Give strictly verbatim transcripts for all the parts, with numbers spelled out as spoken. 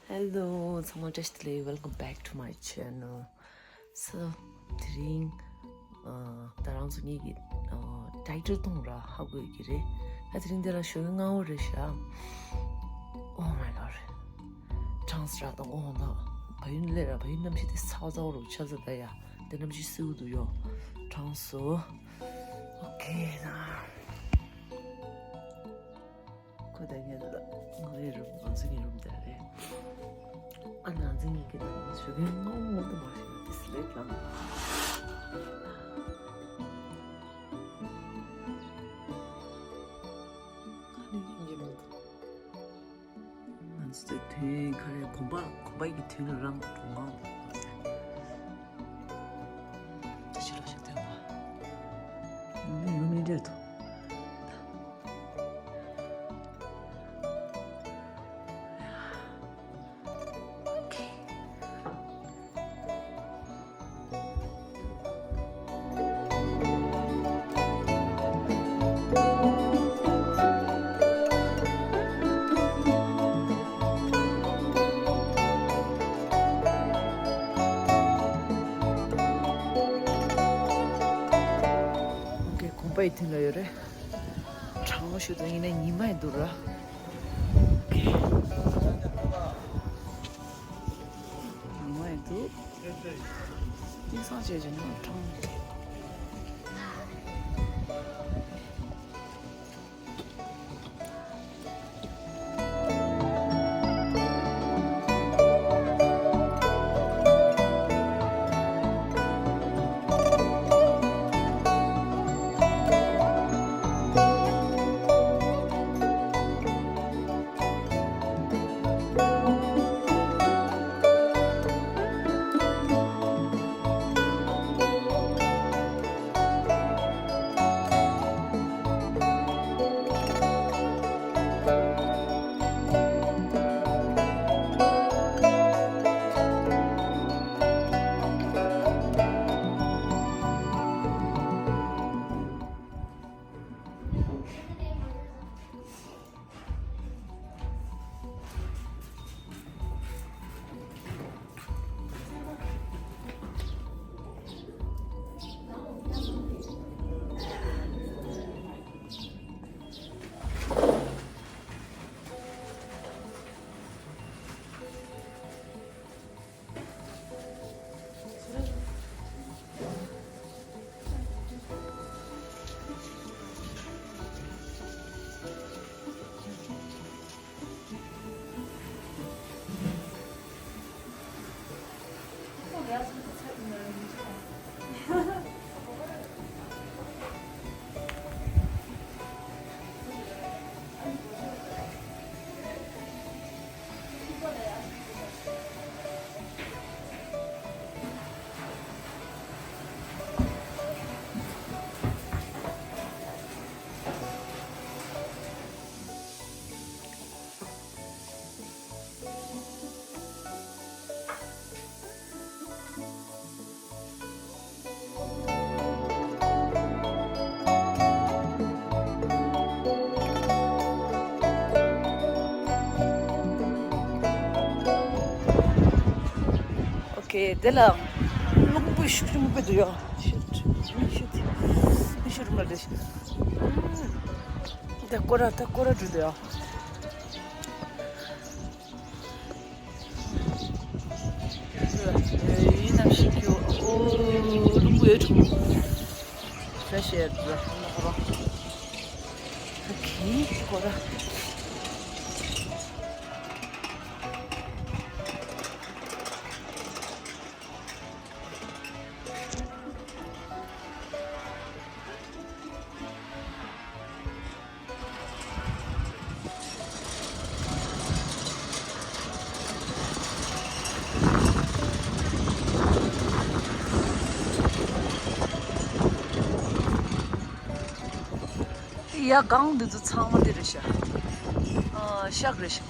Hello, ཚང་མ་བཀྲ་ཤིས་བདེ་ལེགས། Welcome back to my channel. So དེ་རིང་ཨ་ད་རང་ཚོ་ངེད་ཀྱི་ཨ་ཊའི་ཊལ་མཐོང་ར་ཧ་གོ་གི་རེད། ད་དེ་རིང་འདི་ལ་ཞོགས་ཀས་སྔ་པོ་རེད་ཤག Oh my god. གྲང་ས་ར་དང་འོ་ན་བ་ཡུན་ལས་ར་བ་ཡུན་གནམ་གཤིས་དེ་ཚ་བ་ཚ་བ་རུ་ཆགས་ས། ད་ཡ་དེ་གནམ་གཤིས་བསིལ་པོ་འདུག་ཡོ། གྲང་སོ། ཨོ་ཁེ་ད། ཁོ་ད་ངེད་ལ་ངའི་རུམ་ང་ཚོ་གི་རུམ་དེ་རེད། ཨ་ང་ཚོ་གཉིས་ཀྱི་ནང་ཞོགས་ཀས་སྔ་པོ་དུ་མ་ཞིག་དེ་སི་ལེབ་ལངས། ང་ནི་ཡིན་གྱི་མི་འདུག་ང་ཚོ་དེ་དུས་ག་རེ་གོམ་པ་གོམ་པ་ཡི་དུས་ལ་རང་གྲོང་ཁང་དུ་ཅི་ལ་ཞིག་ཐོན་པ། ང་ནི་ཡུལ་མི་འདྲེར་དུ། ཨོ་ཁེ། གོམ་པ་ཡི་མདུན་ལ་ཡོད་རེད། གྲང་མོ་ཞིག་འདུག་ཡིན་ན་ཉི་མ་ཡི་འདུག་ར། ཨོ་ཁེ། ཉི་མ་ཡི་འདུག་དེང་སང་བྱས་བྱས་ན་གྲང་། ཨོ་ཁེ། དེ་ལ་རླུང་བུ་ཤུགས་ཆེན་པོ་འདུག་ཡ། ཤི་ཤི་ཤི་རུ་མ་རེད། ད་སྐོར་ར་ད་སྐོར་ར་འགྲོ་འདུག་ཡ། ཡིན་ནམ་ཞིག་གི་ཨོ་རླུང་བུ་ཡོད་ཆུང་། ས་ཤེར་འགྲོ་ནོ་རོ། ཨོ་ཁེ། སྐོར་ར། ཡ། སྒང་འདི་ཚོ་ཚང་མ་འདི་རེད་ཤག་ཨ། ཤག་རེད་ཤག་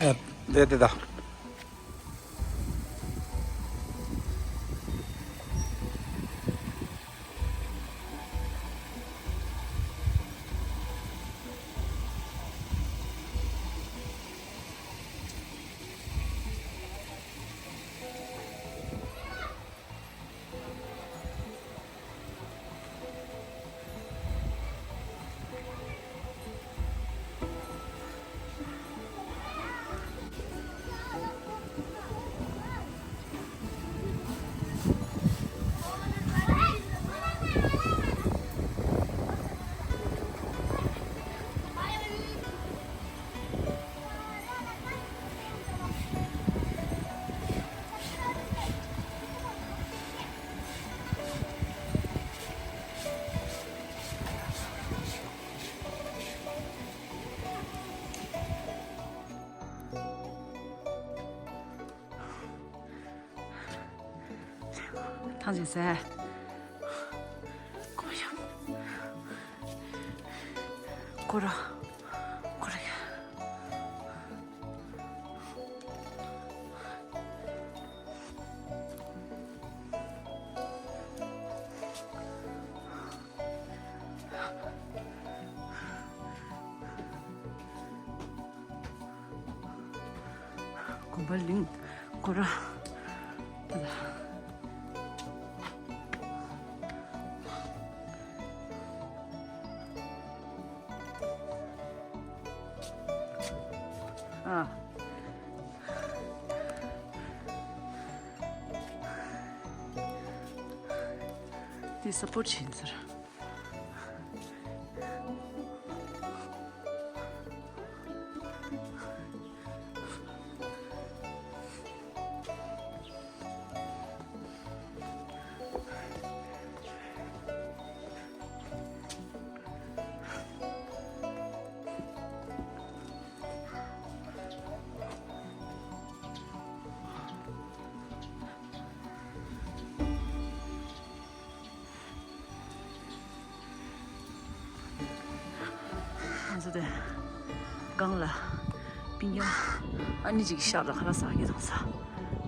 ཨེ། དེ་དེ་ད། ཐང་ཆད་ཟེར། ཁོ་ཡང་། ཁོ་ར། ཁོ་ར་ཡ། གོམ་པ་ལིང་ཁོ་ར། ཨ། དེ་སཔོརཊ་བྱེད་ཟེར། ང་ཚོ་དེ་སྒང་ལ་པིན་ཡང་ཨ་ནི་ཅིག་ཤག་ལ་ཁ་ལག་ཟ་གི་དང་ས་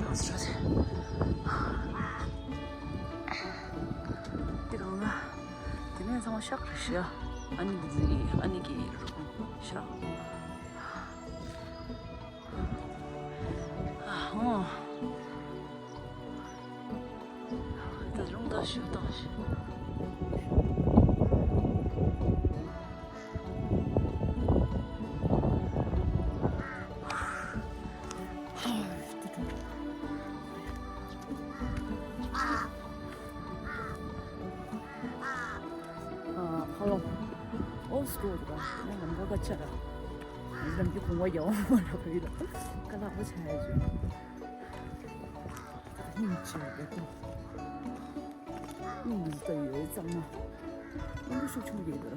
དང་ས་རོ་དེ་དེ་སྒང་ལ་དེ་ནས་ཚང་མ་ཤག་རེད་ཤག་ཨ་ནི་དེ་ཚོ་གི་ཨ་ནི་གི་རུ་ཤག་ཨ་ཧོ། ད་རུང་ད་ཞུ་དང་ཞུ། ཨ་ཧོ། ཨོ་སྐོར་ར་ནང་ལམ་ཁ་ཆ་ར། ལམ་གྱི་གོང་བ་ཡོང་མ་ར་བའི་ལ་ཀ་ལག་པ་ཆ་ཡ་ཞུ། སྙིང་རྗེ་བའི་སྐོར། སྙིང་རྗེ་ལྟ་ཡོད་གཙང་མ། སྙིང་པོ་ཤུགས་ཆུང་རྒྱས་འདུག་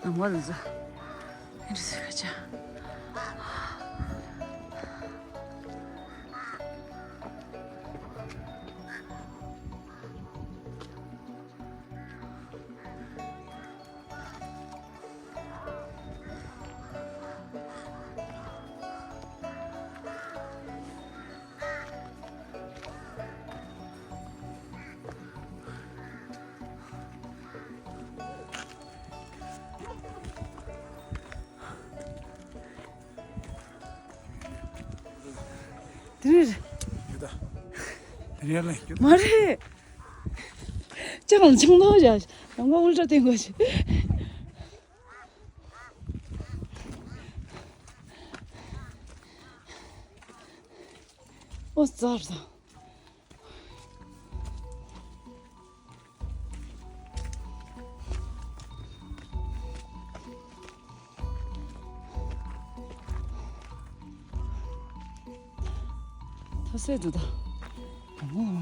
ནམ་མཁའ་ལ་ཟ། ཨེ་འདྲ་ཟེར་ཁ་ཆ། དེ་རེད། ཡོད་ད། དེ་རེད་ལ་ཡོད། མ་རེད། ཅང་ལ་ཆང་ནོ་བྱ། ཡང་མ་ཨུལ་ཏྲ་བསྟན་དགོས་ཤིག་ཨོ་ཙར་དང་། ཐོ་སེ་དུ་ད། ཨོ།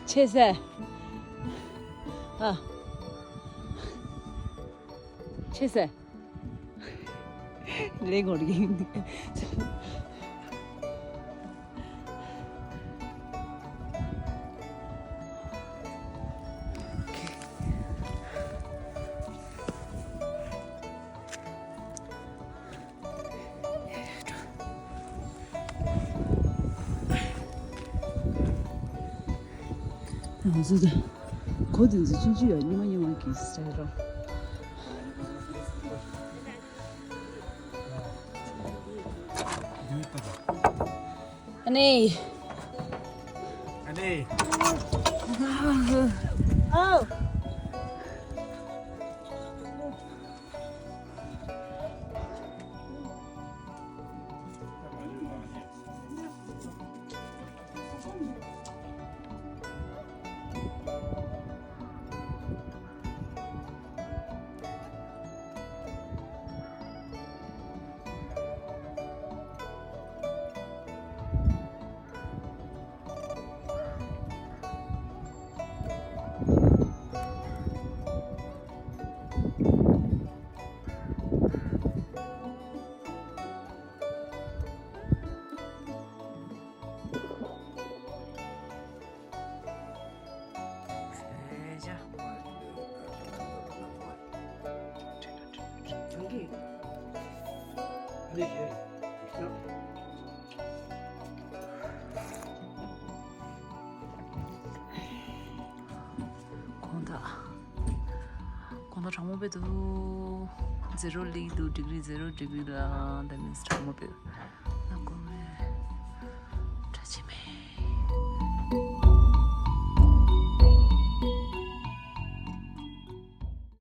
ཆེ་སེ། ཨ། ཆེ་སེ། ལེ་ངོར་གིན། ང་ཚོ་ད་གོ་དེ་ཚོ་ཆུང་ཆུང་ཡོད། ཉི་མ་ཉི་མ་གིས་ཟེར་རོ། ཨ་ནི། ཨ་ནི། ཨའོ། དགོང་དག་དགོང་དག་གྲང་མོ་དཔེ་འདུག Zero སླེབས་འདུག Degree zero degree ལ། That means གྲང་མོ་དཔེ། ན་གོ་མེད། གྲ་ཆི་མེད།